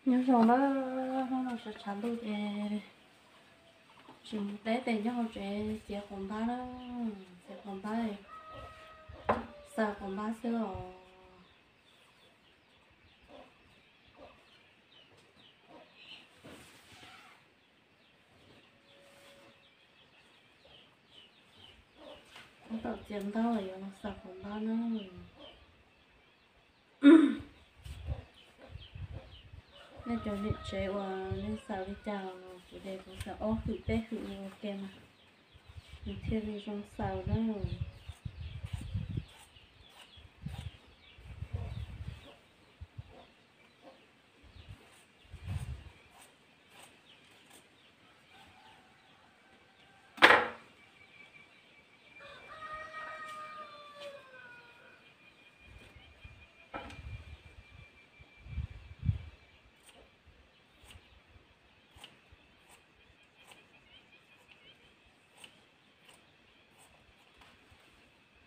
Nyob zoo na, hnub no tshav tshav ntuj ces tsis mus teb ces nyob hauv tsev txiav quav npab na, txiav quav npab, xaws quav npab xwb os. Tab tom txiav ntaub los yuav los xaws quav npab na. Nej cov niam tsev uas nej xaws li cas los kuv de kuv xaws ob hwm peb hwm li ua ke mas nws thiaj li zoo xaws na.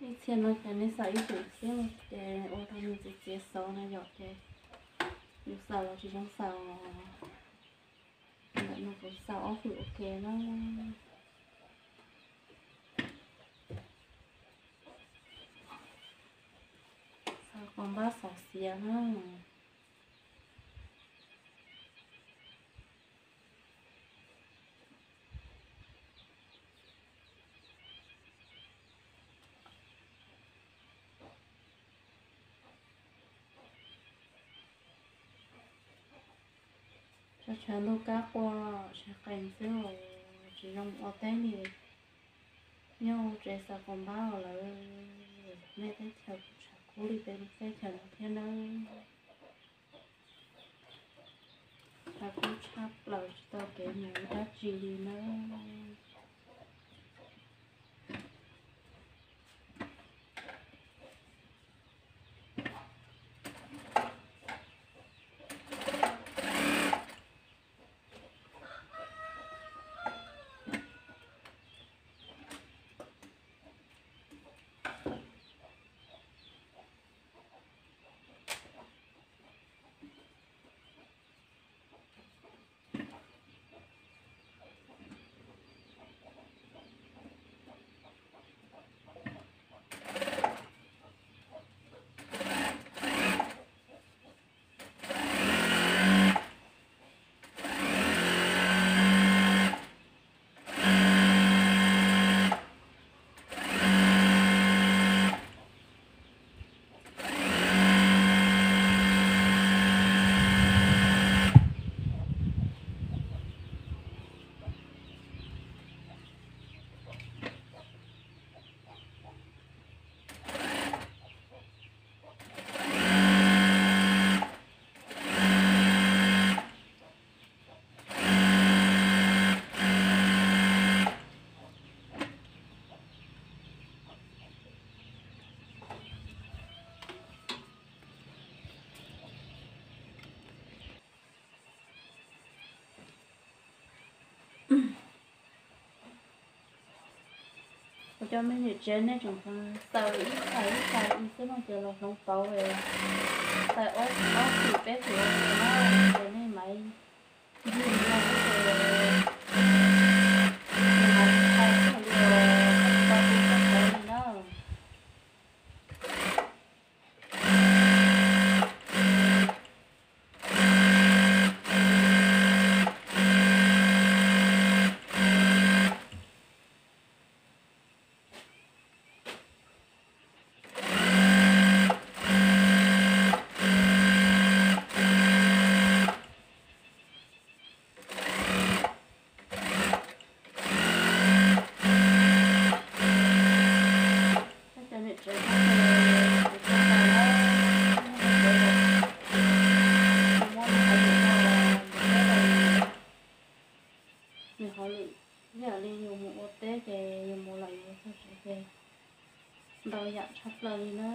Ib txhia no ces nej xaws ib hwm xwb ces ua rau nws txiv txiav xov na yom, ces yus xaws los tsis zoo xaws. Ntawm no kuv xaws ob hwm ua ke na. Xaws quav npab xov xiav na. Tshav tshav ntuj kab qua, tshav qees xwb, tsis zoo ua teb li. Nyob hauv tsev xaws quav npab lawm, nej teb chaws kuj tshav kub li peb lub teb chaws no thiab nawb. Tshav kub tshaj plaws tsis tau kev mus ua dab tsi li nawb. Kuv cov me nyuam tsev nej tseem xaws ib xaws ib xaws ib xwb no ces los hloov pauv, xaws ob xwm peb xwm no ces nej mam ncig no ces nws mam li tau li os, tsis tau li na. Cov niam tsev, kuv tso tau na, kuv muab nws hauj lwm no los nws teb los nws hauj lwm, ib yam li yus mus ua teb ces yus mus lawm yus txog tsev ces ntau yam tshaj plaws li na,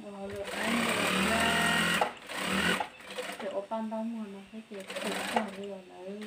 ua hauj lwm qab ntawd thiab, ces ua paj ntaub muag no thiab ces phem tag li os lawm.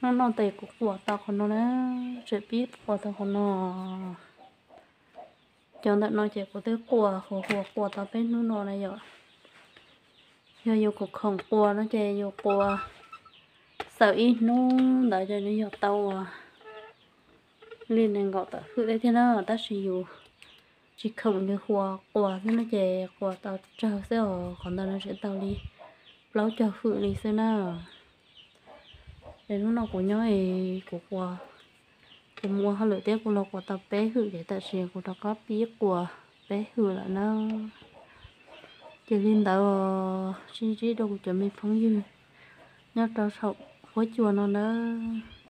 Hnub no tes kuv quas tau qhov no na, tseem pib quas tau qhov no. Cov ntawm no ces kuv twb quas, kuv quas quas tau peb hnub no na yom. Yog yus khoom khoom quas no ces yus quas xaws ib hnub ntawd ces nws yog tau ua li nees nkaum tawm hwj thiab na, tab sis yus tsis khoom, yus quas quas xwb no ces quas tau tsawg xwb os, qhov ntawd no tseem tau li plaub caug hwj li xwb na. Es hnub no kuv nyob es kuv quas, kuv mus ua hauj lwm thiab kuv los quas tau peb hwj ces tam sim kuv rov qab pib quas peb hwj lawm na. Ces li ntawd sib ntsib rau kuv cov me phooj ywg nyob rau saum huab cua no nawb.